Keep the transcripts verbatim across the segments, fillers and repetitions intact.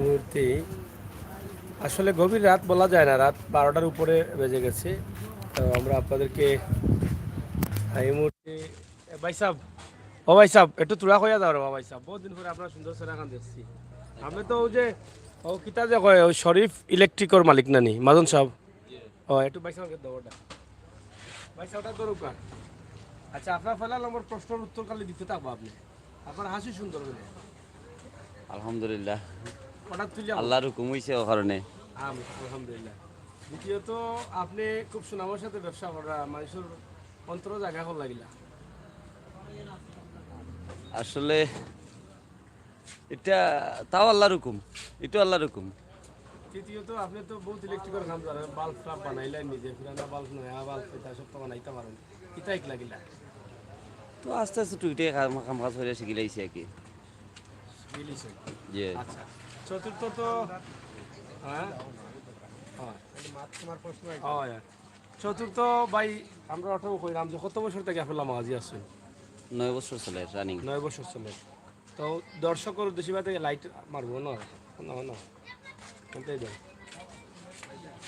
মুহূর্তে আসলে গভীর রাত বলা যায় না, রাত বারোটার উপরে বেজে গেছে। তো আমরা আপনাদেরকে এই মুহূর্তে, এ, ভাই সাহেব, ও ভাই সাহেব, একটু তুরা কইয়া যাও রে বা ভাই সাহেব, বহুত দিন পরে আপনার সুন্দর চেহারাখান দেখছি। আপনি তো ওই যে, ও কিতা যে কয়, ওই শরীফ ইলেকট্রিকর মালিক নানি, মাজন সাহেব? ও, একটু ভাই সাহেবকে দাও ওটা। ভাই সাহেব, ওটা ধরুক আর। আচ্ছা, আপনার পয়লা নম্বর প্রশ্নের উত্তর খালি দিতে থাকবো আপনি। আপনার হাসি সুন্দর বলে। আলহামদুলিল্লাহ। ওটা তুলে আল্লাহর হুকুম হইছে ও কারণে। আম-, আলহামদুলিল্লাহ। দ্বিতীয়ত, আপনি খুব সুনামের সাথে ব্যবসা করা, মানুষের অন্তর জায়গা কর লাগিলা। আসলে এটা তাও আল্লাহর হুকুম, এটা আল্লাহর হুকুম। তৃতীয়ত, আপনি তো বহুত ইলেকট্রিক্যাল কাম জানেন, বাল্ব টাল্ব বানাইলেন নিজে, পুরানা বাল্ব, নয়া বাল্ব, এটা সব তো বানাইতে পারেন। এটা এক লাগিলা। তো আস্তে আস্তে টুকটাক কাম, কাম কাজ করে শিখিলাইছি আর কি। শিখিলাইছেন? জি। আচ্ছা। চতুর্থ তো, হ্যাঁ? হ্যাঁ। হ্যাঁ। চতুর্থ ভাই, আমরা ওটাও কইলাম যে কত বছর থেকে আপনি লামাগাজি আছেন? নয় বছর চলে, রানিং। নয় বছর চলে। তো দর্শকর উদ্দেশ্যে বা থেকে লাইট মারবো না? না, না। এটাই দেন।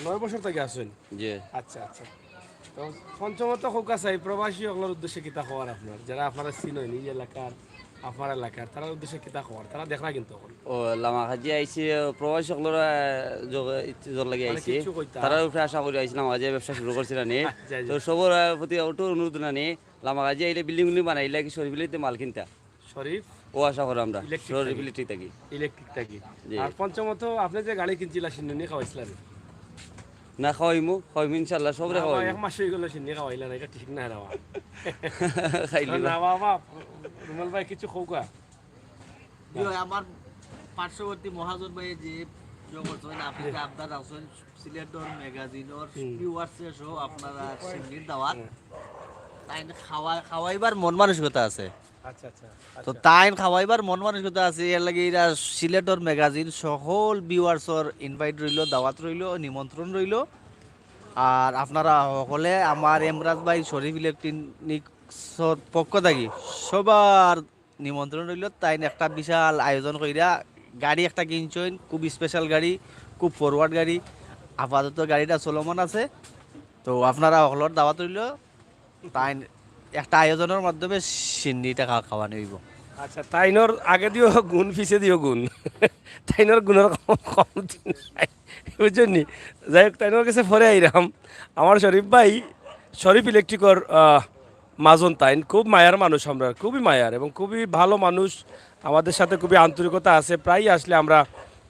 নয় বছর থেকে আছেন? জি। আচ্ছা, আচ্ছা। তো পঞ্চমত কউক্কা চাই, প্রবাসী অকলর উদ্দেশ্যে কিতা কওয়ার আপনার? যারা আপনারা চিনইন, এই এলাকার, আপনার এলাকার, তারার উদ্দেশ্যে কিতা কওয়ার? তারা দেখরা কিন্তু অখন। ও, লামাগাজি আইছি, প্রবাসী অকলর, আহ, জগ-, ইচ্ছে জোর লাগি মানে আইছি। কিচ্ছু কইতা? তারার উপরে আশা করি আইছি, লামাগাজি ব্যবসা শুরু করছি না নি। আচ্ছা, জি। তো সবর, আহ, প্রতি একটু অনুরোধ না নি, লামাগাজি আইলে বিল্ডিং উল্ডিং বানাইলা কি শরীফ ইলেকট্রিক মাল কিনতা? শরীফ? ও আশা করি আমরা ইলেকট্রিক শরীফ থাকি। ইলেকট্রিক থাকি। ইলেকট্রিক থাকি। জি। আর পঞ্চমত, আপনি যে গাড়ি কিনছিলা, সিন্নি খাওয়াইছিলা নি? না, খাওয়াইমু, খাওয়াইমু ইনশাআল্লাহ, সবরে না, খাওয়াইমু। এক মাস হয়ে গেল, সিন্নি খাওয়াইলা না, এটা ঠিক না রে বাবা। খাইলি না। না বাবা, রুমাল ভাই কিছু কউক্কা। জি ভাই, আমার পার্শ্ববর্তী মহাজন ভাই যে ইয়ে করছেন, আপনি যে আবদার রাখছেন, সিলেটর ম্যাগাজিনর হুম। ভিউয়ার্স সহ আপনারা সিন্নির দাওয়াত। হুম। তাইন খাওয়া-, খাওয়াইবার মন মানসিকতা আছে। আচ্ছা, আচ্ছা, তো আচ্ছা। তাইন খাওয়াইবার মন মানসিকতা আছে, এর লাগি এরা সিলেটর ম্যাগাজিন সকল ভিউয়ার্সর ইনভাইট রইল, দাওয়াত রইল, নিমন্ত্রণ রইল। আর আপনারা সকলে আমার এমরাজ ভাই শরীফ ইলেকট্রনিক্সর পক্ষ থাকি সবার নিমন্ত্রণ রইল। তাইন একটা বিশাল আয়োজন কইরা গাড়ি একটা কিনছইন, খুব স্পেশাল গাড়ি, খুব ফরওয়ার্ড গাড়ি। আপাতত গাড়িটা চলমান আছে, তো আপনারা সকলর দাওয়াত রইল। তাইন একটা আয়োজনের মাধ্যমে সিন্নিটা খা-, খাওয়ানি অইব। আচ্ছা, তাইনর আগে দিও গুণ, পিছে দিও গুণ। তাইনর গুণর কম, কম দিন নাই। বুঝছইন নি? যাই হোক, তাইনর গেছে পরে আইরাম। আমার শরীফ ভাই, শরীফ ইলেকট্রিকর, আহ, মাজন তাইন, খুব মায়ার মানুষ আমরার, খুবই মায়ার এবং খুবই ভালো মানুষ। আমাদের সাথে খুবই আন্তরিকতা আছে। প্রায়ই আসলে আমরা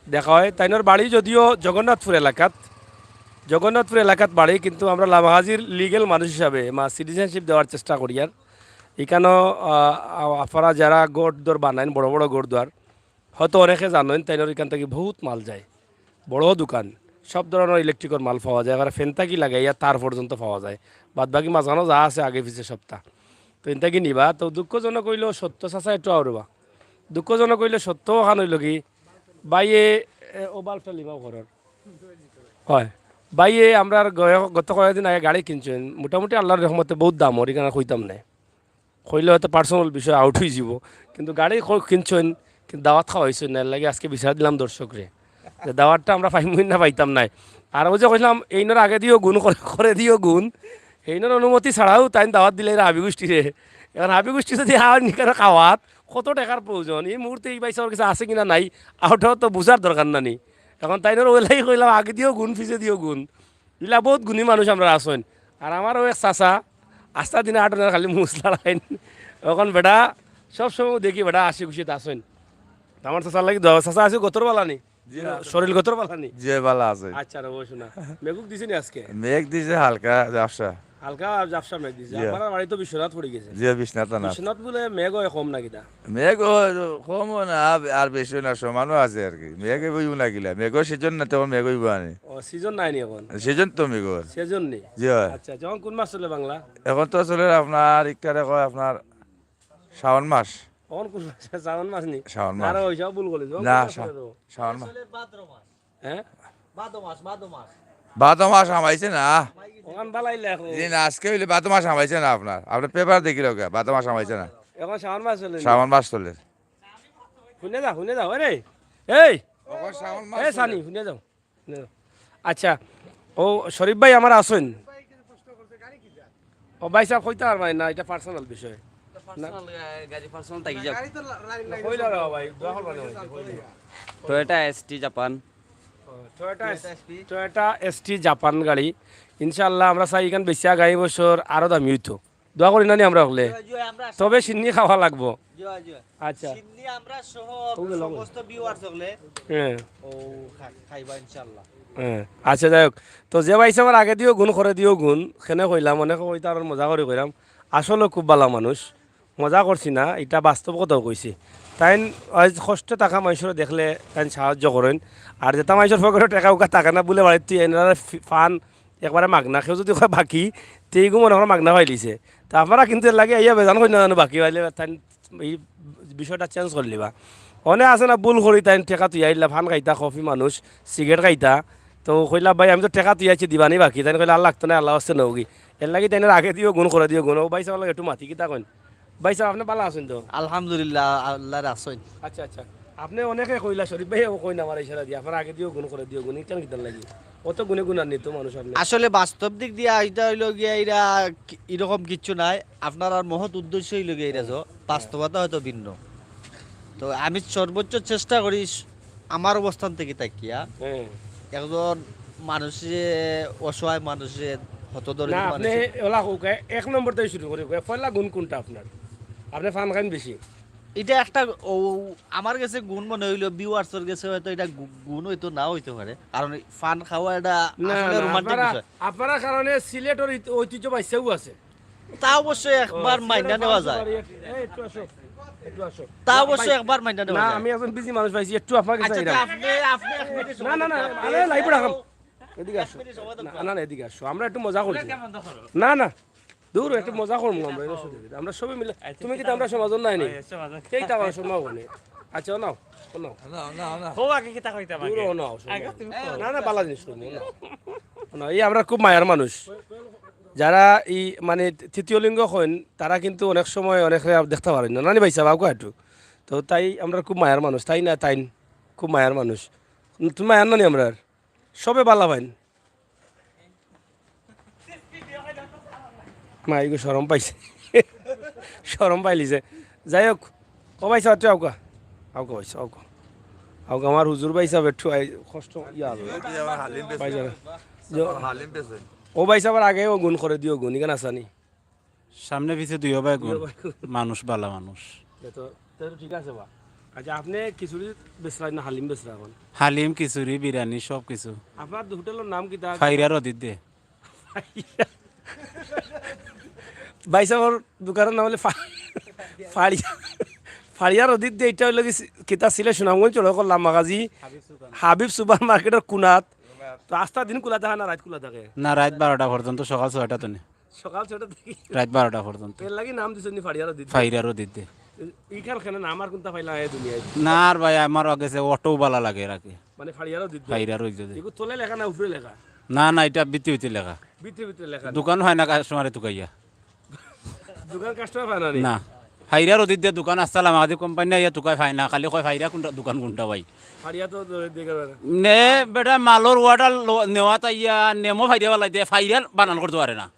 দেখা হয়। তাইনর বাড়ি যদিও জগন্নাথপুর এলাকাত, জগন্নাথপুর এলাকাত বাড়ি, কিন্তু আমরা লামাগাজির লিগ্যাল মানুষ হিসাবে মা সিটিজেনশিপ দেওয়ার চেষ্টা করি। আর এখানেও, আহ, আপনারা যারা ঘর দর বানাইন, বড় বড় ঘর দুয়ার, হয়তো অনেকে জানেন, তাইনর এখান থাকি বহুত মাল যায়, বড় দোকান, সব ধরনের ইলেকট্রিকর মাল পাওয়া যায়। আবার ফ্যান থাকি লাগাইয়া তার পর্যন্ত পাওয়া যায়। বাদ বাকি মাঝখানো যা আছে আগে পিছে সবটা। তো ইন থাকি নিবা। তো দুঃখজনক অইল সত্য, চাচা একটু আউরবা। দুঃখজনক অইল সত্য অখান অইল কি, ভাইয়ে, এ, ও বাল্বটা লিমাও ঘরর। হয়। ভাইয়ে আমরার গত কয়েকদিন আগে গাড়ি কিনছইন, মোটামুটি আল্লাহর রহমতে বহুত দাম, ওর এখানে কইতাম না। কইলে হয়তো পার্সোনাল বিষয় আউট হয়ে যাব, কিন্তু গাড়ি ক-, কিনছইন, কিন্তু দাওয়াত খাওয়াইছইন না, এর লাগি আজকে বিচার দিলাম দর্শকরে যে দাওয়াতটা আমরা পাইমু না পাইতাম নাই। আর ওই যে কইলাম, এইনর আগে দিও গুণ, করে, করে দিও গুণ, এইনর অনুমতি ছাড়াও তাইন দাওয়াত দিলে এরা হাবি গোষ্ঠীরে। এখন হাবি গোষ্ঠী যদি আর নিকানো খাওয়াত, কত টাকার প্রয়োজন, এই মুহূর্তে এই পয়সা ওর কাছে আছে কিনা নাই, ওটাও তো বুঝার দরকার না নি। এখন তাইনর ওই লাগি কইলাম, আগে দিও গুণ, পিছে দিও গুণ। ইলা বহুত গুণী মানুষ আমরা আছইন। আর আমারও এক চাচা, আস্তা দিনে আট আনার খালি মুছ লড়াইন। এখন বেটা, সব সময় দেখি বেটা হাসি খুশিত আছইন। আমার চাচার লাগি দোয়া, চাচা আছে গতর বালা নি? জি, না, শরীর গতর বালা নি? জি, বালা আছে। আচ্ছা রে, বসো না। মেঘুক দিছে নি আজকে? মেঘ দিছে হালকা, ঝাপসা। হালকা ঝাপসা মেঘ দিছে। জি। আপনার বাড়ি তো বিশ্বনাথ পড়ি গেছে। জি, বিশ্বনাথ না। বিশ্বনাথ বুলে মেঘ হয় কম না কিতা? মেঘ হয় কমও না, আর, আর বেশিও না, সমানও আছে আর কি। মেঘ হইব না কিলা, মেঘর সিজন না, তখন মেঘ হইব আনি। ও, সিজন নাই নি এখন? সিজন তো মেঘর। সিজন নি? জি হয়। আচ্ছা, যখন কোন মাস চলে বাংলা? এখন তো চলে আপনার, ইকটারে কয় আপনার শ্রাবণ মাস। এখন কোন মাস? শ্রাবণ মাস নি? শ্রাবণ মাস। আরে, ওই সব ভুল বলে, যখন না, কোন মাস শ্রা-, চলে তো? শ্রাবণ মাস। চলে ভাদ্র মাস। হ্যাঁ? ভাদো মাস, ভাদো মাস। ভাদো মাস হামাইছে না। ওখান বালাই লেখো। জি না, আজকে হইলে ভাদো মাস হামাইছে না আপনার। আপনার পেপার দেখি লোক, ভাদো মাস হামাইছে না। এখন শ্রাবণ মাস চলে নি? শ্রাবণ মাস চলে। শুনে যা, শুনে যা, ওরে। এই, এ সানি, হুনে যাও, হুনে যাও। আচ্ছা, ও শরীফ ভাই আমার আছইন। ও ভাই সাহেব, কইতা পারবা না, ইটা পার্সোনাল বিষয়। পার্সোনাল, গাড়ি পার্সোনাল থাকি যাও। কইলা রে ভাই, দোয়া করবা না ভাই, কইলা। Toyota ST Japan. ও, টয়োটা এস-, টয়োটা এসটি জাপান গাড়ি। ইনশাআল্লাহ আমরা চাই ইখান বেচিয়া আগামী বছর আরো দামি অইতো। দোয়া করি না নি আমরা হকলে? জি, জি, আমরা তবে শিন্নি খাওয়া লাগবো। জি, জি। আচ্ছা। শিন্নি আমরা সহ সমস্ত ভিউয়ার হকলে। হ্যাঁ। ও খা-, খাইবা ইনশাআল্লাহ। হ্যাঁ। আচ্ছা, যাই হোক। তো যে ভাই সাহেব আমার আগে দিও গুণ করে দিও গুণ, কেনে কইলাম, অনেকে কইতা আর মজা করি কইলাম। আসলে খুব ভালা মানুষ। মজা করছি না, ইটা বাস্তব কথাউ কইছি। তাইন আইজ কষ্টে থাকা মানষরে দেখলে তাইন সাহায্য করইন। আর যেতা মানষর পকেটো টেকা উকা থাকে না, বুলে বাড়িত তুই এনারা ফি-, ফান একবারে মাগনা, কেউ যুদি কয় বাকি, তে ইগু মনে করো মাগনা পাইলিছে। তে আপনারা কিন্তু এর লাগি আইয়া বেজান কইন না জানো বাকি পাইলে, তাইন ই বিষয়টা চেঞ্জ করিলিবা। অনে আছে না, ভুল করি তাইন টেকা তুই আইলা, ফান খাইতা, কফি মানুষ, সিগারেট খাইতা। তো কইলা, "ভাই, আমি তো টেকা তুই আইছি, দিবানি বাকি?" তাইন কইলা, "আর লাগতো না, আল্লাহ আস্তে নেওগি।" এর লাগি তাইন আগে দিও গুণ করে দিও গুণ। ও ভাই সাহেব, একটু মাতি কিতা কইন? ভাই সাহেব, আপনে ভালা আছইন তো? আলহামদুলিল্লাহ, আল্লাহর আছইন। আচ্ছা, আচ্ছা। আপনে অনেকে কইলা, শরীফ ভাইও কইন আমার ইশারা দিয়া, আপনারা আগে দিও গুণ করে দিও গুণ, ইখান কিতার লাগি? অত গুণে গুণ আর নিত মানুষ আপনে। আসলে বাস্তব দিক দিয়া ইটা অইলো গিয়া এরা কি-, এরকম কিচ্ছু নাই। আপনারার মহৎ উদ্দেশ্য অইলো গিয়া এরা যে, বাস্তবতা হয়তো ভিন্ন। তো আমি সর্বোচ্চ চেষ্টা করি স-, আমার অবস্থান থাকি থাকিয়া হ্যাঁ। একজন মানুষে, অসহায় মানুষে, হতদরিদ্র না, আপনে মানুষে ওলা হোক, এ-, এক নম্বর থাকি শুরু করি, এ, পয়লা গুণ কোনটা আপনার? আপনে ফান খাইন বেশি? ইটা একটা, ও, আমার গেছে গুণ মনে অইলো, ভিউয়ার্সর গেছে হয়তো ইটা গু-, গুণ অইতো, নাও অইতো পারে, কারণ এই ফান খাওয়া এটা না, আসলে না, রোমান্টিক আপনারা, বিষয়। আপনারা কারণে সিলেটর ইত-, ঐতিহ্য বাইচ্চাও আছে। তা অবশ্য একবার ও, মাইনা সিলেটর নেওয়া ফান যায়। সুপারি এক-, এই, একটু আসো, একটু আসো। তা না, অবশ্য ভাই, একবার মাইনা নেওয়া না, যায়। আমি একজন বিজি মানুষ পাইছি, একটু আপনার কাছে আচ্ছা, আইলাম। আচ্ছা, আপনি, আপনি এক মিনিট না, সময় না, না, দেন। আরে, লাইভে রাখাম। এদিকে আসো। এক মিনিট সময় দেন। না, না, না, এদিকে আসো। আমরা একটু মজা করছি। না, না। দূর, একটু মজা করবো আমরা, এর অসুবিধা কি? আমরা সবাই মিলে, আচ্ছা, তুমি কি তো আমরা সমাজর নাই নি? আচ্ছা, সমাজর। কেই তো আমার সমাজ হবো নি। আচ্ছা, নাও, নাও। না, না, না। হো, আগে কিতা কইতাম দূর আগে? হো, নাও, শোনো। আগে তুমি কও। না, না, বালা জিনিস করবো, নাও। না, এই আমরা খুব মায়ার মানুষ। যারা এই মানে তৃতীয় লিঙ্গ হইন, তারা কিন্তু অনেক সময় অনেকে দেখতে পারেন না। নানি ভাই সাহেব, আউকা একটু। তো তাই আমরা খুব মায়ার মানুষ, তাই না? তাইন খুব মায়ার মানুষ। তুমি মায়ার নানি আমরার? সবে বালা পাইন। মা, ইগু শরম পাইছে। শরম পাইলিছে। যাই হোক, ও ভাই সাহেব, তুই আউকা। আউকা ভাই সাহেব, আউকা। আউকা, আমার হুজুর ভাই সাহেব একটু আই-, কষ্ট, ইয়া আল্লাহ। এই যে আমার হালিম বেচে। ভাই সাহেব। যে আমার হালিম বেচে। ও ভাই সাহেব, আর আগে ও গুণ করে দিও, গুণ, ইখান আসানি। সামনে পিছে দুইও ভাই গুণ। দুইও ভাই গুণ। মানুষ বালা মানুষ। এ তো, তে তো ঠিক আছে বা। আচ্ছা, আপনে খিচুড়ি বেচরা না হালিম বেচরা এখন? হালিম, খিচুড়ি, বিরিয়ানি, সব কিছু। আপনার দু-, হোটেলর নাম কিতা? ফাইরা রদির দে। ভাই সাহেবর দোকানর নাম অইলে ফা-, ফাড়িয়া, ফাড়িয়া রদির দে। ইটা অইলো কি সি-, কিতা সিলেট সুনামগঞ্জ চলো করলাম মাগাজি হাবিব সুপার মার্কেটর কুনাত। তো আস্তা দিন খোলা থাকে না রাইত খোলা থাকে? না, রাইত বারোটা পর্যন্ত, সকাল ছয়টা তনে। সকাল ছয়টা থাকি? রাইত বারোটা পর্যন্ত। এর লাগি নাম দিছইন নি ফাড়িয়া রদির দে? ফাইরা রদির দে। ইখান কেনে নাম আর কোনটা পাইলা এই দুনিয়াত? না আর ভাই, আমার আগে সে অটো বালা লাগে রাখে। মানে ফাড়িয়া রদির দে? ফাইরা রদির দে। ইগু তলে লেখা না উপরে লেখা? না, না, ইটা ভিতরে ভিতরে লেখা। ভিতরে ভিতরে লেখা। দোকান হয় না কাস্টমারে তুকাইয়া। দোকান কাস্টমার পায় না নি? না। ফাইরা রদির দে দোকান, আসসালাম আদি কোম্পানি আইয়া তুকাই পায় না, খালি কয় ফাইরা কোনটা, দোকান কোনটা ভাই? ফাড়িয়া তো দে-, দেখে না। নে বেটা মালর অর্ডার লো-, নেওয়াত আইয়া নেমো ফাইরা বালাই দে, ফাইরা বানান করতে পারে না।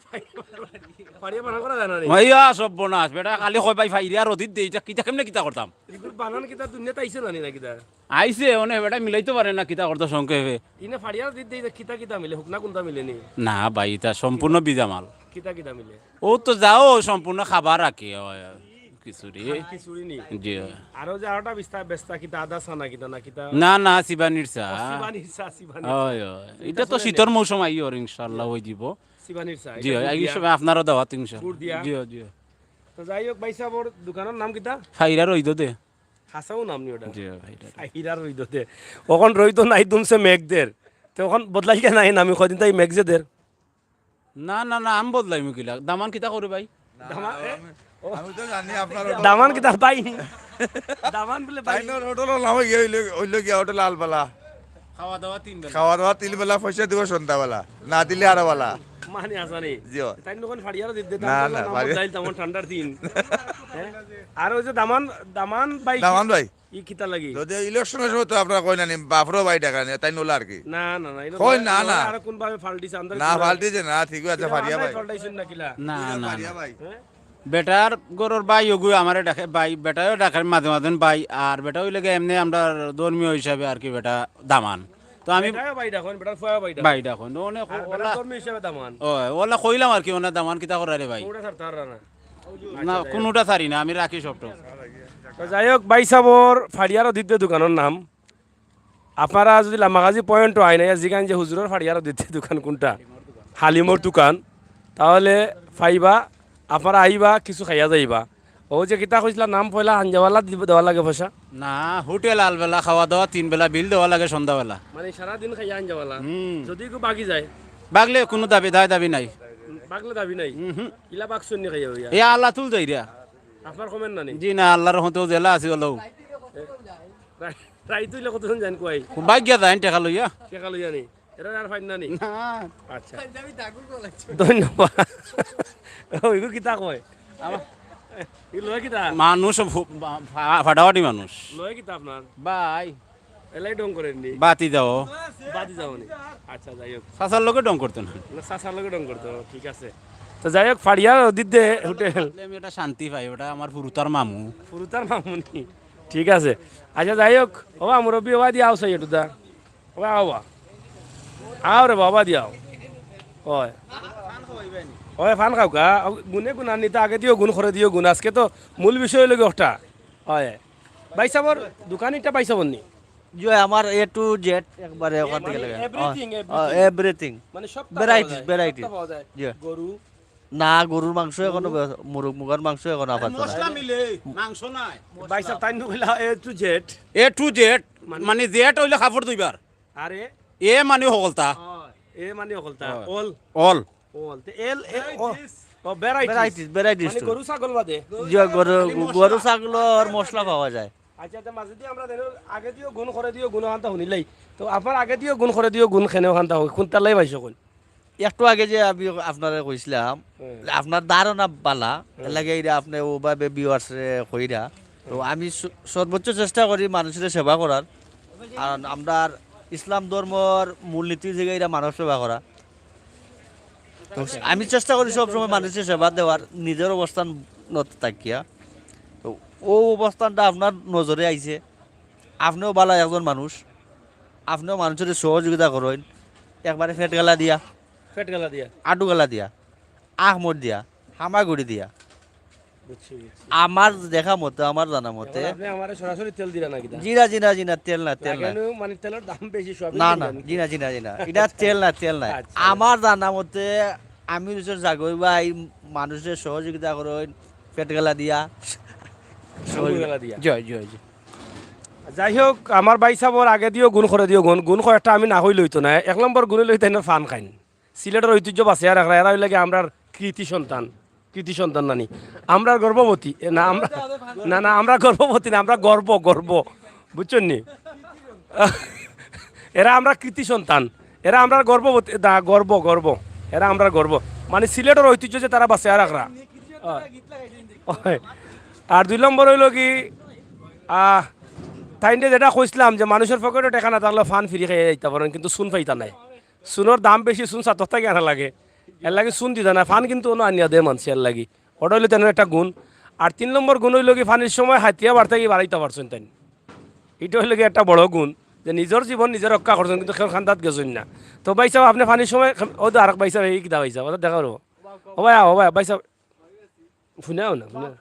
ফাড়িয়া বানান করা যায় না নি? ভাইয়া সর্বনাশ, বেটা খালি কয় ভাই ফাইরা রদির দে, ইটা কিতা কেমনে কিতা করতাম? ইগুর বানান কিতা দুনিয়াত আইছে না নি না কিতা? আইছে, অনে বেটা মিলাইতে পারে না, কিতা করতো সংক্ষেপে। ইনে ফাড়িয়া রদির দে, ইটা কিতা কিতা মিলে, হুকনা কুনটা মিলে নি? না ভাই, ইটা সম্পূর্ণ ভিজা মাল। কিতা কিতা মিলে? ও তো যাও, সম্পূর্ণ খাবার রাখে, অয়, খিচুড়ি। খালি খিচুড়ি নি? জি, অয়। আর অউ যে আরোটা বিস্তা-, বেস্তা কিতা, আদা সানা কিতা না কিতা? না, না, সিবানির চা। ও, সিবানির চা, সিবানির চা। অয়, অয়। ইটা তো শীতর মৌসুম আইওর, ইনশাআল্লাহ, অয় দিব। সিবানির চা। জি, অয়, এই সময় আপনারও দাওয়াত, ইনশাআল্লাহ। গুড় দিয়া? জি, অয়, জি, অয়। তো যাই হোক, ভাই সাহেব, ওর দোকানর নাম কিতা? ফাইরা রইদ দে। হাছাউ নাম নি ওটা? জি, ভাই, এটা তো। ফাইরা রইদ দে। অখন রইদ নাই, দুমছে মেঘ দের। তে অখন বদলাইল কে নাই, আমি কয়দিন তাই মেঘ যে দের। না, না, না, আমি বদলাইমু কিলা? দামান কিতা করে ভাই? না, দামান, না, এ? আমি, আমি তো জানি আপনার হোটেল। দামান কিতা ভাই? দামান বুলে ভাই। তাইনর হোটেলর নাম অইলো, অইলো গিয়া হোটেল আলবালা। খাওয়া দাওয়া তিন বেলা। খাওয়া দাওয়া তিন বেলা, পয়সা দিব সন্ধ্যাবেলা। না দিলে আরো বালা। মানে আসানি। জি অয়। তাইন অখন ফাড়িয়ারও দিতে, না, দামান না, নাম ফাড়িয়া- বদলাইল, তেমন ঠান্ডার দিন। হ্যাঁ? আর ওই যে দামান, দামান ভাই। দামান ভাই। ই কিতা লাগি? যদি ইলেকশনের সময় তো আপনারা কই না নি, বাফরো ভাই ডাকা নি, তাই নলা আর কি। না, না, না, ইনো কই নয়, না, নয়, না। আরো কোন ভাবে ফাল্টিছে, আমরার না, কিতা? ফাল্টিছে না, ঠিক আছে, ইটা ফারিয়া আমরাই ভাই। ফাল্টাইছইন না কিলা? না, না, না। ফারিয়া ভাই। হ্যাঁ? বেটার ঘরর ভাই ওগু আমারে ডাকে ভাই, বেটায়ও ডাকে মাঝে মাঝে ভাই, আর বেটা অইলে গিয়া এমনে আমরা ধর্মীয় হিসাবে আর কি বেটা দামান। তো আমি বেটায়ও ভাই ডাকইন, বেটার ফুয়ায়ও ভাই ডাকইন। ভাই ডাকইন, অনেক আর বেটার ধর্মীয় হিসাবে দামান। ওলা কইলাম আর কি, ওনা দামান কিতা করারে ভাই। কোনটা ছাড়তা পাররা না? না, কোনোটা ছাড়ি না, আমি রাখি সবটা। তো যাই হোক, ভাই সাবর ফাড়িয়ার অদিতে দোকানর নাম। আপনারা যদি লামাগাজী পয়েন্ট আইন, আইয়া জিগাইন যে হুজুরর ফাড়িয়ার অদিতে দোকান কোনটা, হালিমর দোকান, তাহলে পাইবা। আপনারা আইবা, কিছু খাইয়া যাইবা। ও যে কিতা কইছিলা, নাম পয়লা আঞ্জাওয়ালা দিব-, দেওয়া লাগে পয়সা। না, হোটেল আলবেলা খাওয়া দাওয়া, তিন বেলা বিল দেওয়া লাগে সন্ধ্যাবেলা। মানে সারা দিন খাইয়া আঞ্জাওয়ালা। হুম। যদি কেউ বাগি যায়, বাগলে কোনো দাবি দায় দাবি নাই। বাগলে দাবি নাই। হুম। ইলা বাগছইন নি খাইয়া অইয়া। এ আল্লাহ তুল যাইরা। আপনার কমেন্ট না নি? জি না, আল্লাহর রহমতে জেলা আছি হলেও। রাই-, রাইত অইলে কতজন যাইন কুয়াই? বাইক গিয়া যাইন টেকা লইয়া। টেকা লইয়া নি? এরা আর ফাইন না নি? না। আচ্ছা। ধন্যবাদ। ওইগু কিতা কয়? আমার ই লয় কিতা? মানুষ ফু-, ফা-, ফাটাফাটি মানুষ। লয় কিতা আপনার? ভাই, এলাই ঢং করেন নি? বাতি যাও। বাতি যাও নি? আচ্ছা, যাই হোক। চাচার লগে ঢং করতো না। না, চাচার লগে ঢং করতো, ঠিক আছে। তো যাই হোক, ফাড়িয়া দিতে হোটেল। আমি এটা শান্তি পাই, ওটা আমার ফুরুতার মামু। ফুরুতার মামুনি। ঠিক আছে। আচ্ছা, যাই হোক, ওবা মুরব্বী, ওবা দিয়া আও চাই একটু দা। ওবা, ওবা। আও রে বাবা, দিয়া আও। ওই। ওই, ফান খাওকা। গুনে গুণ আনি তো আগে দিও গুণ, করে দিও গুণ। আজকে তো মূল বিষয় অইলো গি ওটা। ওই। ভাই সাবর দোকান ইটা ভাই সাবর নি? জি, আমার A to Z একবারে ওখান থেকে লাগে। Everything, আহ, everything। Everything। মানে সব Varieties, varieties। পাওয়া যায়। জি। গরু। না, গরুর মাংস এখনো বে-, মুরগ, মুগার মাংস এখনো আপাতত নাই। মিলে, মাংস নাই। ভাই সাব, তাই নু কইলা A to Z। A to Z, মানে জেড অইলে কাপড় ধুইবার। আরে, এ মানে হকলতা। এ মানে হকলতা। হয়। অল। অল। অল। তে এল, এ, ও, ও, varieties। Varieties, varieties মানে তো। গরু ছাগল বাদে। জি, গরু, গরু ছাগলর মশলা পাওয়া যায়। আচ্ছা, তে মাঝে দিয়ে আমরা দেখো, আগে দিও গুণ, করে দিও গুণ, ওখানটা শুনিলাই। তো আপনার আগে দিও গুণ, করে দিও গুণ, খেনে ওখানটা হয়। কোনটা লাই ভাই সকল? একটু আগে যে আমি আপনারে কইছিলাম, হুম। আপনার ধারণা বালা, এর লাগি এরা আপনি ওভাবে viewers রে কইরা। তো আমি স-, সর্বোচ্চ চেষ্টা করি মানুষের সেবা করার। কারণ আমরার ইসলাম ধর্মর মূলনীতি থেকে এরা মানব সেবা করা। তো আমি চেষ্টা করি সবসময় মানুষের সেবা দেওয়ার, নিজের অবস্থান নত থাকিয়া। তো ও অবস্থানটা আপনার নজরে আইছে, আপনিও বালা একজন মানুষ, আপনিও মানুষের সহযোগিতা করইন, একবারে পেট গালা দিয়া, পেট গালা দিয়া। আডু গালা দিয়া, আখ মর দিয়া, হামাগুড়ি দিয়া। বুঝছি, বুঝছি। আমার দেখা মতে, আমার জানা মতে, এখন আপনি আমারে সরাসরি তেল দিরা না কিতা? জি না, জি না, জি না, তেল না, তেল না। লাগানো মানে তেলর দাম বেশি, সব না, না, জি না, জি না, জি না, এটা তেল না, তেল না। আচ্ছা। আমার জানা মতে আমি নিজের জাগই ভাই মানুষের সহযোগিতা করইন, পেট গালা দিয়া। সহযোগিতা দিয়া। জয়, জয়, জয়। যাই হোক, আমার ভাই সাবর আগে দিও গুণ, করে দিও গুণ। গুণ কয়েকটা আমি না কইলে অইতো না। এক নম্বর গুণ অইলো তাইন ফান খাইন। সিলেটর ঐতিহ্য বাঁচিয়া রাখরা, এরা অইলা গি আমরার কৃতি সন্তান। কৃতি সন্তান নানি? আমরার গর্ভবতী। এ, না, আমরা, না, না, আমরা গর্ভবতী না, আমরা গর্ব, গর্ব। বুঝছইন নি? এরা আমরার কৃতি সন্তান। এরা আমরার গর্ভবতী, না, গর্ব, গর্ব। এরা আমরার গর্ব। মানে সিলেটর ঐতিহ্য যে তারা বাঁচিয়া রাখরা। হয়। আর দুই নম্বর অইলো গি, আহ, তাইনরে যেটা কইছিলাম যে মানুষের পকেটো টেকা না থাকলে ফান ফিরি খাইয়া যাইতা পারইন, কিন্তু চুন পাইতা নায়। চুনর দাম বেশি, চুন ছাতর থাকি আনা লাগে, এর লাগি চুন দিতা না। ফান কিন্তু অনো আনিয়া দে মানষে, এর লাগি। ওটা অইলো তানর একটা গুণ। আর তিন নম্বর গুণ অইলো গি, ফানির সময় হাতিয়া বাড় থাকি বাড়াইতা পারছইন তাইন। ইটা অইলো গি একটা বড় গুণ, যে নিজর জীবন নিজে রক্ষা করছইন, কিন্তু কেউর কান্দাত গেছইন না। তো ভাই সাব, আপনে ফানির সময়, ও তো আরক ভাই সাব, এই কিতা ভাই সাব, ওটা দেখা করবো। ও ভাই, ও ভাই, ভাই সাব, শুনাও না, শুনাও।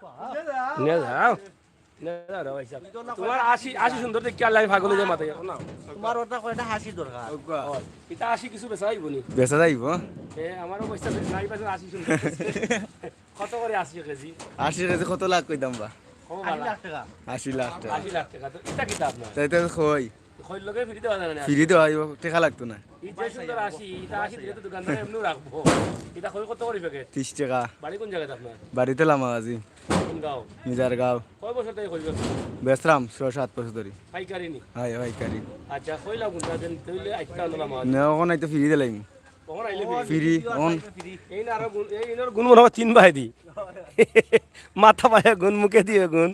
শুনে যাও। শুনে যাও রে ভাই সাব। তোমার হাসি, হাসি সুন্দর দেখি আল্লাহ পাগল অই যায় মাথায়। না। তোমার ওটা কয়টা হাসি দরকার। ইটা হাসি কিছু বেচা অইবো নি? বেচা যাইবো। এ, আমারও পয়সা বেশি নাই, পাশে হাসি সুন্দর। কত করে আশি কেজি? আশি কেজি কত লাখ কইতাম বা? কম বালা। টাকা। আশি লাখ টাকা। আশি লাখ টাকা। তো ইটা কিতা আপনার? তাই তো কই। খইর লগে ফ্রি দেওয়া যায় না? ফ্রি দেওয়া অইবো, টেকা লাগতো না। এই যে সুন্দর আশি, ইটা আশি দিলে তো দোকানদারে এমনেও রাখবো। ইটা খই কত করে প্যাকেট? ত্রিশ টাকা। বাড়ি কোন জাগাত আপনার? বাড়িতে লামাগাজি। কোন গাঁও? মিজার গাঁও। কয় বছর থাকি খই ব্যবসা? বেচরাম ছয় সাত বছর ধরি। পাইকারি নি? হাই, হাই কারি। আচ্ছা, খই লাগুন তা দেন, তইলে আইতা আনলা মাছ। না, ওখানে তো ফ্রি দিলাইম। কখন আইলে ফিরি? Free, on. এই না আরো গুণ, এই ইনোর গুণ মনে হয় তিন ভাই দি। মাথা পায়ে গুণ, মুখে দিও গুণ,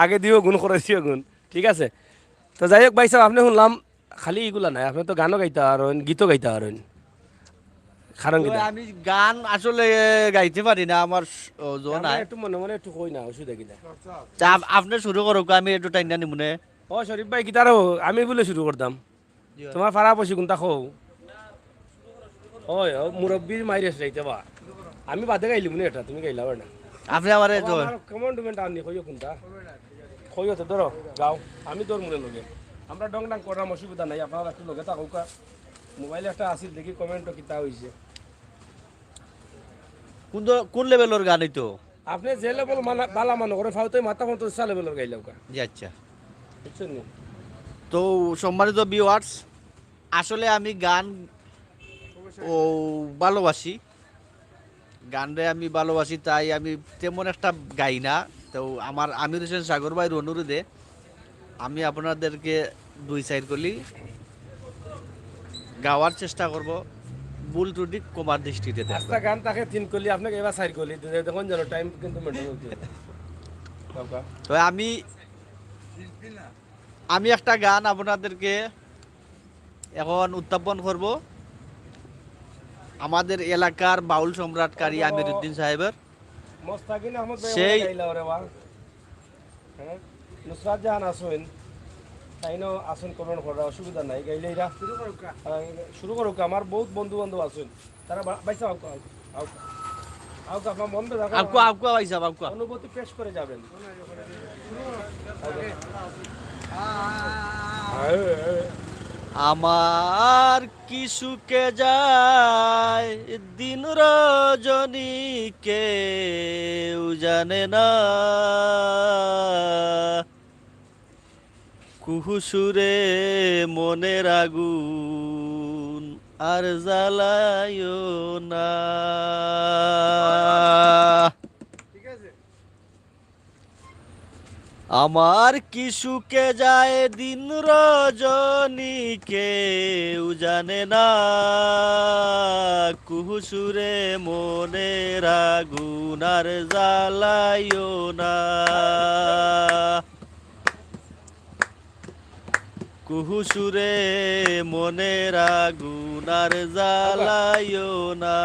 আগে দিও গুণ, করে দিও গুণ। ঠিক আছে। তো যাই হোক ভাই সাহেব, আপনে হুনলাম খালি ইগুলা নায়, আপনে তো গানও গাইতা পারইন, গীতও গাইতা পারইন। কারণ তো কিতা? আমি গান আসলে গাইতে পারি না, আমার স-, ও, জো আমরা নাই। একটু মনে মনে একটু কই না, অসুবিধা কিতা? তা আপ-, আপনে শুরু করউক্কা, আমি একটু টাইনা নিমুনে। ও শরীফ ভাই, কিতারও আমি বুলে শুরু করতাম। জি। তুমার পাড়া পড়শি কুনটা কও? ওই, ও মুরব্বির মাইরে যাইতে বা। আমি বাদে গাইলিমুনে এটা, তুমি গাইলাও না। আপনে আমারে ও, তো আমার কমান্ডমেন্ট আনি, কইও কুনটা? কইও তো, ধরো, গাও। আমি ধরমুনে লগে। আমরা ডং ডাং কররাম, অসুবিধা নাই, আপনারা একটু লগে থাকউক্কা। মোবাইলে একটা আছিল, দেখি কমেন্টও কিতা অইছে। কুন দ-, কুন লেভেলর গান অইতো? আপনে যে লেভেল মানা-, বালা মনো করে ফাউতে মাথা মতো সা লেভেলর গাইলাউক্কা। জি, আচ্ছা। বুঝছইন নি? তো সম্মানিত ভিউয়ার্স, আসলে আমি গান ও ভালোবাসি, গানরে আমি ভালোবাসি, তাই আমি তেমন একটা গাই না। তো আমার আমির হোসেন সাগর ভাইর অনুরোধে আমি আপনাদেরকে দুই চাইর কলি গাওয়ার চেষ্টা করব, ভুল ত্রুটি ক্ষমার দৃষ্টিতে দেখবেন। আস্তা গান থাকে তিন কলি, আপনে এবার চাইর কলি, দে-, দেখুন যেন টাইম কিন্তু মেনটেন করতে হবে। তো আমি, আমি একটা গান আপনাদেরকে এখন উত্থাপন করব আমাদের এলাকার বাউল সম্রাট কারি আমিরুদ্দিন সাহেবের। মোস্তাকিন আহমদ ভাই সেই গাইলা ওরে বা। হ্যাঁ? নুসরাত জাহান আছইন, তাইনও আছইন, কমেন্ট কররা, অসুবিধা নাই, গাইলে এরা। শুরু করউক্কা। হ্যাঁ, শুরু করউক্কা, আমার বহুত বন্ধু বান্ধব আছইন, তারা বা-, ভাই সাহেব, আউক্কা, আউক্কা, আউক্কা, আপনার মন বেজার করা আউক্কা, আউক্কা, ভাই সাহেব, আউক্কা। অনুভূতি পেশ করে যাবেন। আমার কি সুখে যায় দিন রজনী কেউ জানে না, কুহুসুরে মনের আগুন আর জ্বালাইও না। আমার কি সুখে যায় দিন রজনী কেউ জানে না, কুহুসুরে মনের আগুন আর জ্বালাইও না। কুহুসুরে মনের আগুন আর জ্বালাইও না।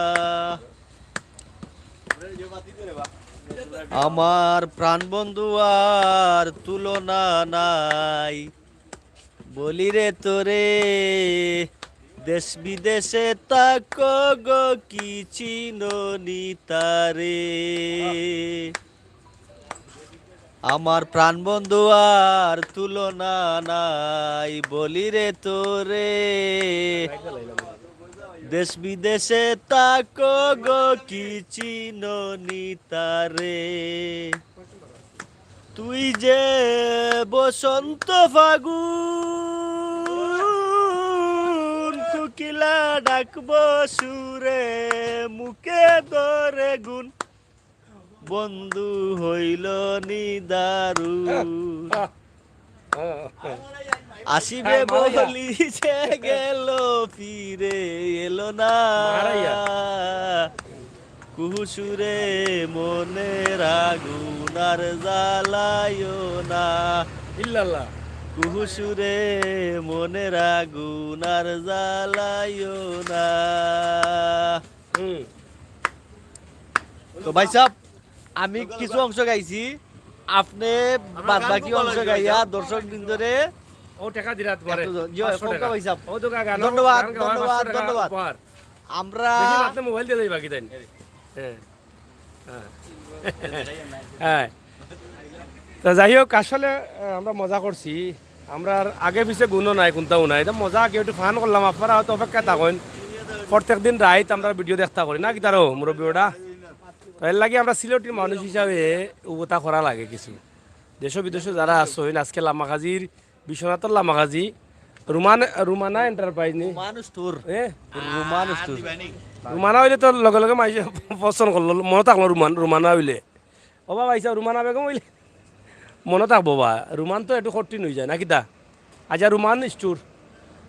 আমার প্রাণ বন্ধু আর তুলনা নাই, বলি রে তোরে, দেশ বিদেশে থাকো গো কি চিনো নি তারে। আমার প্রাণ বন্ধু আর তুলনা নাই, বলি রে তোরে, দেশ বিদেশে থাকো গো কি চিনো নি তারে। তুই যে বসন্ত ফাগুন, কুকিলা ডাকবো সুরে, মুখে ধরে গুণ, বন্ধু হইল নি দারুণ। আসিবে বলি যে গেল, ফিরে এলো না। মারাইয়া। কুহুসুরে মনের আগুন আর জ্বালাইও না। ইল্লাল্লাহ। কুহুসুরে মনের আগুন আর জ্বালাইও না। হুম। তো ভাই সাহেব, আমি কিছু অংশ গাইছি, আপনে বাদ বাকি অংশ গাইয়া দর্শক বৃন্দরে ও টাকা দিরাত পারে। একটু জ-, জি, পাঁচশো কমকা টাকা। ভাই সাহেব। ও তো গা-, গান, ধন্যবাদ, গান গাওয়া ধন্যবাদ, পাঁচশো টাকা ধন্যবাদ। উপহার। আমরা বেশি মাতলে মোবাইল দিয়া যাইবা কিতা? হ্যাঁ। হ্যাঁ। হ্যাঁ। তো যাই হোক, আসলে, আহ, আমরা মজা করছি। আমরার আগে পিছে গুণও নাই, কুনটাও নাই। এটা মজা, কেউ একটু ফান করলাম, আপনারা হয়তো অপেক্ষায় থাকইন। প্রত্যেক দিন রাইত আমরা ভিডিও দেখতা করি না, কিতারও মুরব্বি ওটা। তো এর লাগি আমরা সিলেটি মানুষ হিসাবে উবতা করা লাগে কিছু। দেশ বিদেশে যারা আছইন, আজকে লামাকাজির, বিশ্বনাথর লামাকাজি, রুমান, রুমানা এন্টারপ্রাইজ নি? রুমান স্টোর। এ? রুমান স্টোর। রুমানা অইলে তো লগে লগে মাইনষে পছন্দ করলো, মনো থাকলো রুমান, রুমানা অইলে। ও বাবা, ইসা রুমানা বেগম অইলে মনো থাকবো বা, রুমান তো একটু কঠিন অইযায় না কিতা? আচ্ছা, রুমান স্টোর,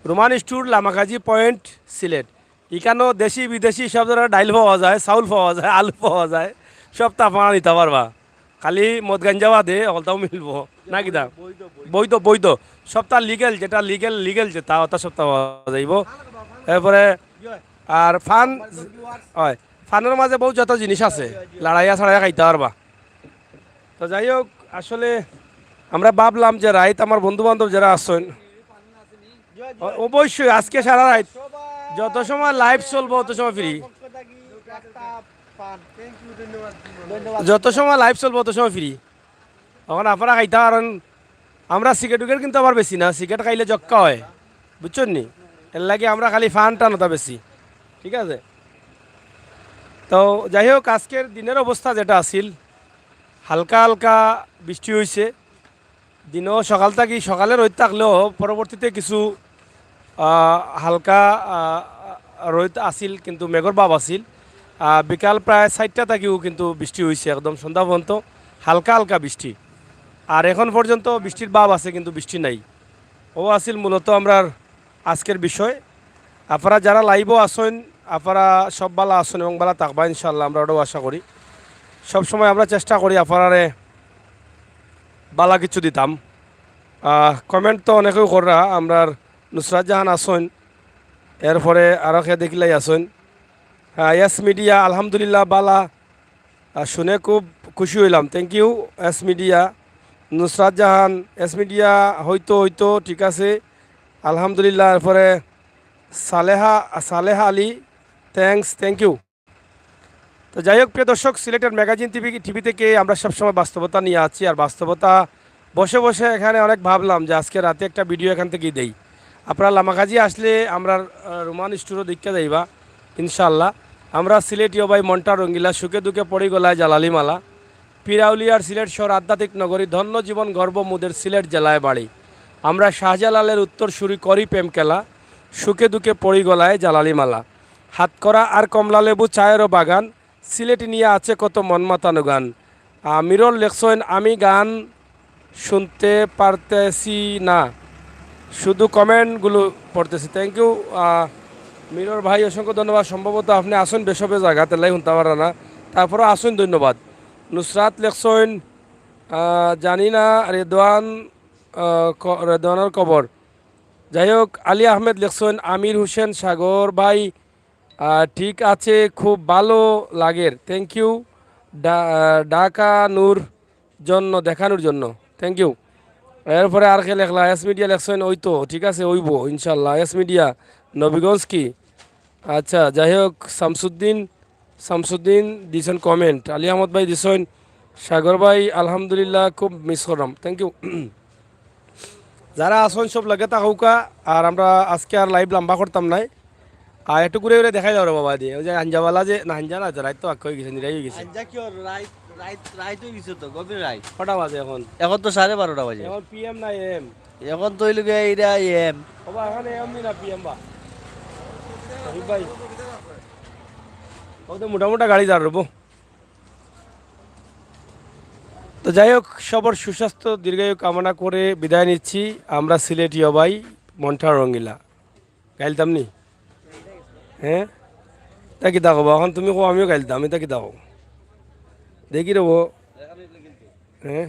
রুমান স্টোর, লামাকাজি পয়েন্ট, সিলেট। ইকানো দেশি বিদেশি সব ধরনের ডাইল পাওয়া যায়, চাউল পাওয়া যায়, আলু পাওয়া যায়, সব তা আপনারা নিতা পারবা। খালি মদ গাঞ্জা বাদে হকলতাও মিলবো, না কিতা? বৈধ, বৈধ। সবটা লিগ্যাল, যেটা লিগ্যাল, লিগ্যাল যেটা, ওটা সবটা পাওয়া যাইবো। এরপরে আর ফান, অয়, ফানর মাঝে বউত যত জিনিস আছে, লড়াইয়া ছাড়াইয়া খাইতা পারবা। তো যাই হোক, আসলে আমরা ভাবলাম যে রাইত আমার বন্ধু বান্ধব যেরা আছইন, অ-, অবশ্যই আজকে সারা রাইত যত সময় লাইভ চলবো, অত সময় ফ্রি। যত সময় লাইভ চলবো, অত সময় ফ্রি। অখন আপনারা খাইতা পারইন, আমরা সিগারেট উগারেট কিন্তু আবার বেশি না, সিগারেট খাইলে জক্কা অয়, বুঝছইন নি? এরলাগি আমরা খালি ফান টান ওটা বেশি, ঠিক আছে? তো যাই হোক, আজকের দিনের অবস্থা যেটা আছিল, হালকা হালকা বৃষ্টি অইছে। দিনও সকাল থাকি, সকালে রইদ থাকলেও পরবর্তীতে কিছু, আহ, হালকা, আহ, রইদ আছিল, কিন্তু মেঘর ভাব আছিল। আহ, বিকাল প্রায় চাইরটা থাকিও কিন্তু বৃষ্টি অইছে, একদম সন্ধ্যা পর্যন্ত হালকা হালকা বৃষ্টি। আর এখন পর্যন্ত বৃষ্টির ভাব আছে, কিন্তু বৃষ্টি নাই। ও আছিল মূলত আমরার আজকের বিষয়। আপনারা যারা লাইভও আছইন, আপনারা সব ভালা আছইন এবং ভালা থাকবা ইনশাআল্লাহ, আমরা ওটাও আশা করি। সব সময় আমরা চেষ্টা করি আপনারারে ভালা কিছু দিতাম। আহ, কমেন্ট তো অনেকেও কররা, আমরার নুসরাত জাহান আছইন, এরপরে আরও কে দেখিলাই আছইন। হ্যাঁ, এস মিডিয়া, আলহামদুলিল্লাহ, ভালা। আহ, শুনে খুব খুশি হইলাম। Thank you, S media. Nusrat Jahan, S media, হয়তো, হয়তো, ঠিক আছে। আলহামদুলিল্লাহ। এরপরে সালেহা, সালেহা আলী, thanks, thank you। তো যাই হোক, প্রিয় দর্শক, সিলেটের ম্যাগাজিন টিভি, টিভি থেকে আমরা সবসময় বাস্তবতা নিয়ে আছি। আর বাস্তবতা বসে বসে এখানে অনেক ভাবলাম যে আজকে রাতে একটা ভিডিও এখান থেকেই দেই। আপনারা লামাকাজি আসলে আমরার, আহ, রোমান স্টোরও দেখিয়া যাইবা ইনশাআল্লাহ। আমরা সিলেটি ও ভাই মনটা রঙ্গিলা, সুখে দুঃখে পড়ি গলায় জালালি মালা। পীর আউলিয়ার সিলেট শহর আধ্যাত্মিক নগরী, ধন্য জীবন গর্ব মোদের সিলেট জেলায় বাড়ি। আমরা শাহজালালের উত্তর সুরি করি প্রেম খেলা, সুখে দুঃখে পড়ি গলায় জালালি মালা। হাতকরা আর কমলা লেবু চায়েরও বাগান, সিলেটি নিয়ে আছে কত মন মাতানো গান। আহ, মিরর লেখছইন, আমি গান শুনতে পারতেছি না, শুধু কমেন্টগুলো পড়তেছি। Thank you, আহ, মিরর ভাই, অসংখ্য ধন্যবাদ। সম্ভবত আপনি আছইন বেসবে জাগাত, এরলাগি হুনতা পাররা না, তারপরও আছইন, ধন্যবাদ। নুসরাত লেখছইন, আহ, জানি না রেদওয়ান, আহ, ক-, রেদওয়ানর খবর। যাই হোক, আলী আহমেদ লেখছইন, আমির হোসেন সাগর ভাই, আহ, ঠিক আছে, খুব ভালো লাগের। Thank you, ডা-, আহ, ঢাকা নূর জন্য, দেখানোর জন্য। Thank you। এরপরে আর কে লেখলা? এস মিডিয়া লেখছইন, ওই তো, ঠিক আছে, অইবো, ইনশাল্লাহ। এস মিডিয়া, নবীগঞ্জ কি? আচ্ছা, যাই হোক, শামসুদ্দিন, শামসুদ্দিন দিছইন কমেন্ট। আলী আহমদ ভাই দিছইন, সাগর ভাই, আলহামদুলিল্লাহ, খুব মিস করলাম। Thank you। যারা আছইন সব লগে থাকউক্কা, আর আমরা আজকে আর লাইভ লম্বা করতাম নায়। আর একটু ঘুরে ঘুরে দেখাই দাও রে বাবা দি। ওই যে আঞ্জাওয়ালা যে, না, আঞ্জা না, তো রাইত তো আক্কা অই গেছে, নিরাই অই গেছে। আঞ্জা কি ওর রাইত, রাইত, রাইত অই গেছে তো, গভীর রাইত। কটা বাজে এখন? এখন তো সাড়ে বারোটা বাজে। এখন পিএম না এএম? এখন তো অইল গিয়া এরা এএম। বাবা, এখন এএম নি না পিএম বা? হাবিব ভাই। ও তো মোটা মোটা গাড়ি যার রবো। তো যাই হোক, সবার সুস্বাস্থ্য দীর্ঘায়ু কামনা করে বিদায় নিচ্ছি। আমরা সিলেটি ও ভাই মনটা রঙ্গিলা। গাইলতাম নি? হ্যাঁ? তা কিতা কবা? এখন তুমি কও আমিও গাইলতাম, ইতা কিতা কও? দেখি রে ও। হ্যাঁ?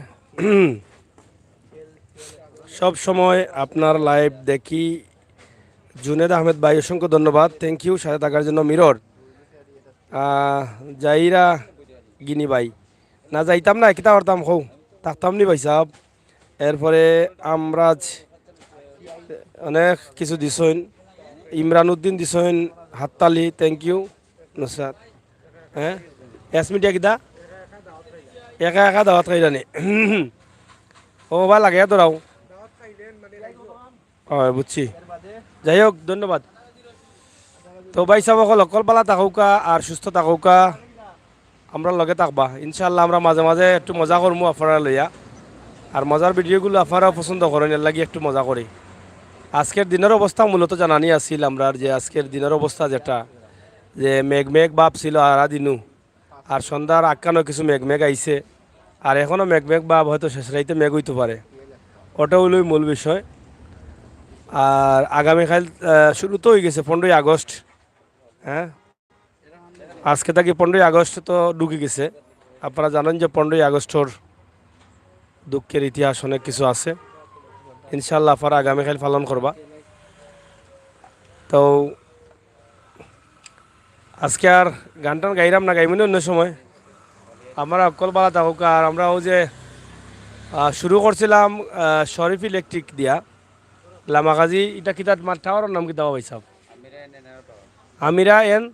সব সময় আপনার লাইভ দেখি। জুনেদ আহমেদ ভাই, অসংখ্য ধন্যবাদ। Thank you সাথে থাকার জন্য। মিরর, আহ, জাইরা গিনি ভাই। না যাইতাম না, কিতা করতাম কও? থাকতাম নি ভাই সাহেব? এরপরে আমরাজ অনেক কিছু দিছইন, ইমরান উদ্দিন দিছইন হাততালি, thank you। নুসরাত, হ্যাঁ, এস মিডিয়া কিতা একা একা দাওয়াত খাইরানি? ও বাবা, লাগে ধরাও। হয়, বুঝছি। যাই হোক, ধন্যবাদ। তো ভাই সাহেব, অকল, অকল ভালা থাকউক্কা আর সুস্থ থাকউক্কা, আমরার লগে থাকবা। ইনশাআল্লাহ, আমরা মাঝে মাঝে একটু মজা করমু আপনারা লইয়া। আর মজার ভিডিওগুলো আপনারাও পছন্দ করইন, এরলাগি একটু মজা করি। আজকের দিনের অবস্থা মূলত জানানি আছিল আমরার, যে আজকের দিনের অবস্থা যেটা, যে মেঘ মেঘ ভাব ছিল হারা দিনু, আর সন্ধ্যার আক্কানো কিছু মেঘ মেঘ আইছে, আর এখনো মেঘ মেঘ ভাব, হয়তো শেষ রাইতে মেঘ অইতো পারে। ওটা অইলই মূল বিষয়। আর আগামীকাল, আহ, শুরু তো অই গেছে পনেরোই আগস্ট, হ্যাঁ, আজকে থাকি পনেরোই আগস্ট তো ঢুকি গেছে। আপনারা জানইন যে পনেরোই আগস্টর দুঃখের ইতিহাস অনেক কিছু আছে। ইনশাআল্লাহ আপনারা আগামীকাল পালন করবা। তো আজকে আর গান টান গাইরাম না, গাইমুনে অন্য সময়। আমরা অকল বালা থাকুক। আর আমরা ওই যে, আহ, শুরু করছিলাম, আহ, শরীফ ইলেকট্রিক দিয়া লামাকাজি, এটা কিতা, টাওয়ারর নাম কিতা বা ভাই সাহেব? আমিরা এন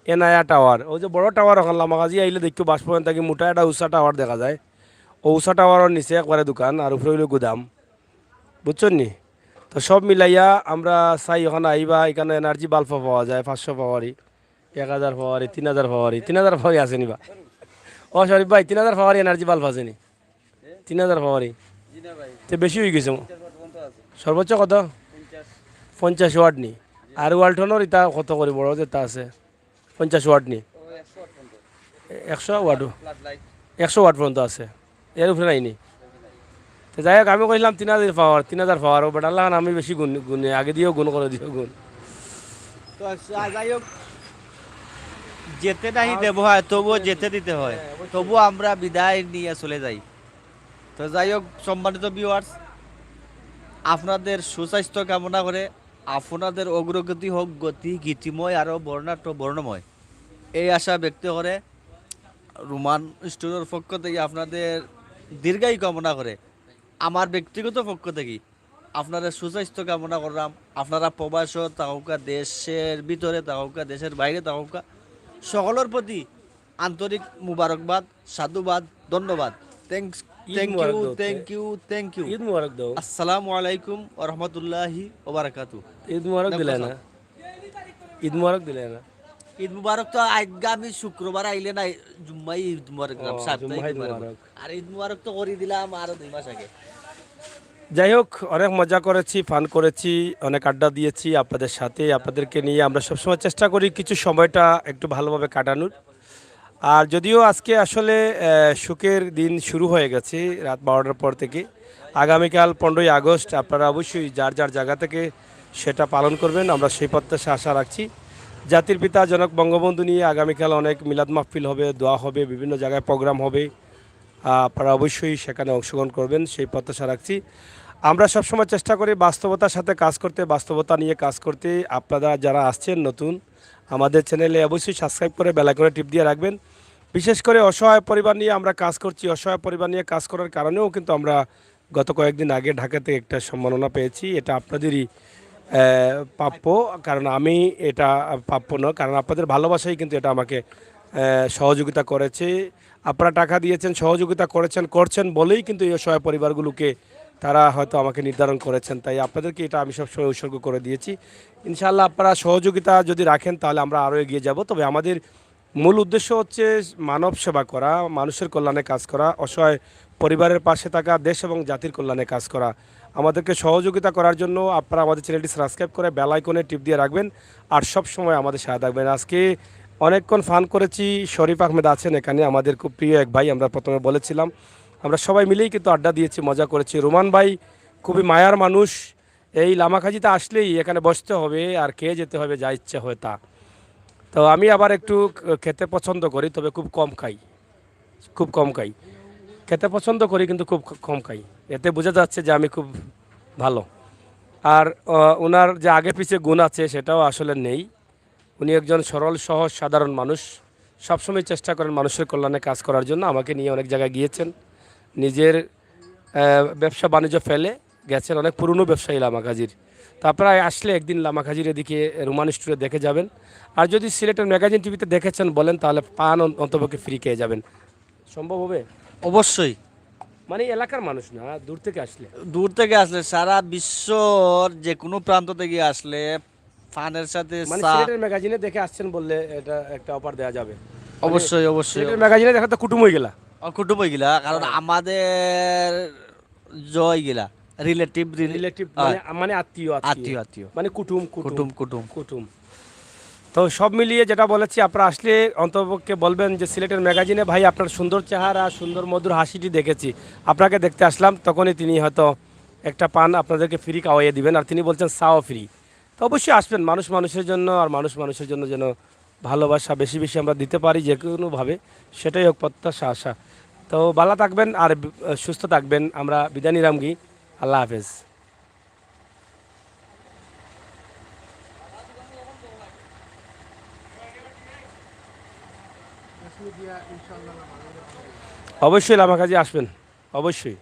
এনায়া টাওয়ার। ওই যে বড় টাওয়ার, ওখান লামাকাজি আইলে দেখো বাঁশপুরান থাকি মোটা একটা উষা টাওয়ার দেখা যায়। ও উষা টাওয়ারর নিচে একবারে দোকান, আর উপরে অইলো গুদাম, বুঝছইন নি? তো সব মিলাইয়া আমরা চাই ওখানে আইবা, এখানে এনার্জি বাল্বও পাওয়া যায়, পাঁচশো পাওয়ারি, এক হাজার পাওয়ারি, তিন হাজার পাওয়ারি। তিন হাজার পাওয়ারি আছে নি বা? ও শরীফ ভাই, তিন হাজার পাওয়ারি এনার্জি বাল্ব আছে নি? তিন হাজার পাওয়ারি? তে বেশি অই গেছে। সর্বোচ্চ কত? পঞ্চাশ ওয়াট নি। আর ওয়ালটনর ইটা কত করি বড় যেটা আছে? পঞ্চাশ ওয়াট নি? একশো ওয়াট। একশো ওয়াট পর্যন্ত আছে, এর উপরে নাই নি। তো যাই হোক, আমি কইলাম তিন হাজার পাওয়ার, তিন হাজার পাওয়ার, ও বেটা, আল্লাহ, আমি বেশি গুণ, গুণে আগে দিও গুণ করে দিও গুণ। তো আচ্ছা, যাই হোক, যেতে নাহি দেব হয়, তবুও যেতে দিতে হয়, তবুও আমরা বিদায় নিয়ে চলে যাই। তো যাই হোক, সম্মানিত ভিউয়ার্স, আপনাদের সুস্বাস্থ্য কামনা করে, আপনাদের অগ্রগতি হোক গতি গীতিময়, আরও বর্ণাঢ্য বর্ণময়, এই আশা ব্যক্ত করে রোমান স্টোরর পক্ষ থেকে আপনাদের দীর্ঘায়ু কামনা করে, আমার ব্যক্তিগত পক্ষ থেকে আপনাদের সুস্বাস্থ্য কামনা করলাম। আপনারা প্রবাসও থাকুকা, দেশের ভিতরে থাকুকা, দেশের বাইরে থাকুকা, সকলের প্রতি আন্তরিক মুবারকবাদ, সাধুবাদ, ধন্যবাদ। Thanks, thank you, thank you, thank you। Eid মুবারক দাও। আসসালামু আলাইকুম ওয়া রাহমাতুল্লাহি ওয়া বারাকাতুহু। ঈদ মুবারক দিলে না? ঈদ মুবারক দিলে না? ঈদ মুবারক তো আগামী শুক্রবার আইলে না, জুম্মাই ঈদ মুবারক দিলাম, ও, সাপ্তাহিক জুম্মাই ঈদ মুবারক। মুবারক। আর ঈদ মুবারক তো করি দিলাম আরো দুই মাস আগে। যাই হোক, অনেক মজা করেছি, ফান করেছি, অনেক আড্ডা দিয়েছি আপনাদের সাথে। আপনাদেরকে নিয়ে আমরা সবসময় চেষ্টা করি কিছু সময়টা একটু ভালোভাবে কাটানোর। আর যদিও আজকে আসলে, আহ, শোকের দিন শুরু হয়ে গেছে রাত বারোটার পর থেকে। আগামীকাল পনেরোই আগস্ট আপনারা অবশ্যই যার যার জায়গা থেকে সেটা পালন করবেন, আমরা সেই প্রত্যাশা আশা রাখছি। জাতির পিতা জনক বঙ্গবন্ধু নিয়ে আগামীকাল অনেক মিলাদ মাহফিল হবে, দোয়া হবে, বিভিন্ন জায়গায় প্রোগ্রাম হবে। আহ, আপনারা অবশ্যই সেখানে অংশগ্রহণ করবেন, সেই প্রত্যাশা রাখছি। আমরা সবসময় চেষ্টা করি বাস্তবতার সাথে কাজ করতে, বাস্তবতা নিয়ে কাজ করতে। আপনারা যারা আসছেন নতুন, আমাদের চ্যানেলে অবশ্যই সাবস্ক্রাইব করে বেল আইকনে টিপ দিয়ে রাখবেন। বিশেষ করে অসহায় পরিবার নিয়ে আমরা কাজ করছি। অসহায় পরিবার নিয়ে কাজ করার কারণেও কিন্তু আমরা গত কয়েকদিন আগে ঢাকা থেকে একটা সম্মাননা পেয়েছি। এটা আপনাদেরই, আহ, প্রাপ্য, কারণ আমি এটা প্রাপ্য নয়, কারণ আপনাদের ভালোবাসাই কিন্তু এটা আমাকে, আহ, সহযোগিতা করেছে। আপনারা টাকা দিয়েছেন, সহযোগিতা করেছেন, করছেন বলেই কিন্তু এই অসহায় পরিবারগুলোকে তারা হয়তো আমাকে নির্ধারণ করেছেন। তাই আপনাদেরকে এটা আমি সবসময় উৎসর্গ করে দিয়েছি। ইনশাআল্লাহ, আপনারা সহযোগিতা যদি রাখেন, তাহলে আমরা আরও এগিয়ে যাব। তবে আমাদের মূল উদ্দেশ্য হচ্ছে মানব সেবা করা, মানুষের কল্যাণে কাজ করা, অসহায় পরিবারের পাশে থাকা, দেশ এবং জাতির কল্যাণে কাজ করা। আমাদেরকে সহযোগিতা করার জন্য আপনারা আমাদের চ্যানেলটি সাবস্ক্রাইব করে বেল আইকনে টিপ দিয়ে রাখবেন, আর সব সময় আমাদের সাথে থাকবেন। আজকে অনেকক্ষণ ফান করেছি। শরীফ আহমেদ আছেন এখানে, আমাদের খুব প্রিয় এক ভাই। আমরা প্রথমে বলেছিলাম, আমরা সবাই মিলেই কিন্তু আড্ডা দিয়েছি, মজা করেছি। রোমান ভাই খুবই মায়ার মানুষ। এই লামাকাজিতে আসলেই এখানে বসতে হবে আর খেয়ে যেতে হবে, যা ইচ্ছে হয় তা। তো আমি আবার একটু খেতে পছন্দ করি, তবে খুব কম খাই, খুব কম খাই। খেতে পছন্দ করি, কিন্তু খুব ক-, কম খাই। এতে বোঝা যাচ্ছে যে আমি খুব ভালো। আর, আহ, ওনার যে আগে পিছে গুণ আছে, সেটাও আসলে নেই। উনি একজন সরল, সহজ, সাধারণ মানুষ। সবসময় চেষ্টা করেন মানুষের কল্যাণে কাজ করার জন্য। আমাকে নিয়ে অনেক জায়গায় গিয়েছেন। নিজের, আহ, ব্যবসা বাণিজ্য ফেলে গেছেন। অনেক পুরনো ব্যবসায়ী লামাকাজির। তো আপনারা আসলে একদিন লামাকাজির এদিকে রোমান স্টোরে দেখে যাবেন। আর যদি সিলেটের ম্যাগাজিন টিভিতে দেখেছেন বলেন, তাহলে পান অন-, অন্তপক্ষে ফ্রি খেয়ে যাবেন। সম্ভব হবে? অবশ্যই। মানে এলাকার মানুষ না, দূর থেকে আসলে? দূর থেকে আসলে, সারা বিশ্বর যে কোনো প্রান্ত থেকে আসলে পানের সাথে মানে চা। সিলেটের ম্যাগাজিনে দেখে আসছেন বললে এটা একটা অফার দেওয়া যাবে। মানে অবশ্যই, অবশ্যই, সিলেটের অবশ্যই। ম্যাগাজিনে দেখা তো কুটুম হয়ে গেলা। ও, কুটুম হয়ে গেলা, কারণ হ্যাঁ। আমাদের জয় গেলা, রিলেটিভ, রিলে-, রিলেটিভ, হ্যাঁ। মানে, মানে আত্মীয়, আত্মীয়। আত্মীয়, আত্মীয়। মানে কুটুম, কুটুম। কুটুম, কুটুম। কুটুম। তো সব মিলিয়ে যেটা বলেছি, আপনারা আসলে অন্তপক্ষে বলবেন যে সিলেটের ম্যাগাজিনে ভাই আপনার সুন্দর চেহারা, সুন্দর মধুর হাসিটি দেখেছি, আপনাকে দেখতে আসলাম, তখনই তিনি হয়তো একটা পান আপনাদেরকে ফ্রি খাওয়াইয়ে দিবেন, আর তিনি বলছেন চাও ফ্রি। তো অবশ্যই আসবেন, মানুষ মানুষের জন্য, আর মানুষ মানুষের জন্য যেন ভালোবাসা বেশি বেশি আমরা দিতে পারি যে কোনোভাবে, সেটাই হোক প্রত্যাশা, আশা। তো ভালা থাকবেন আর বি-, সুস্থ থাকবেন। আমরা বিদায় নিলাম কি, আল্লাহ হাফেজ। অবশ্যই লামাকাজি আসবেন, অবশ্যই।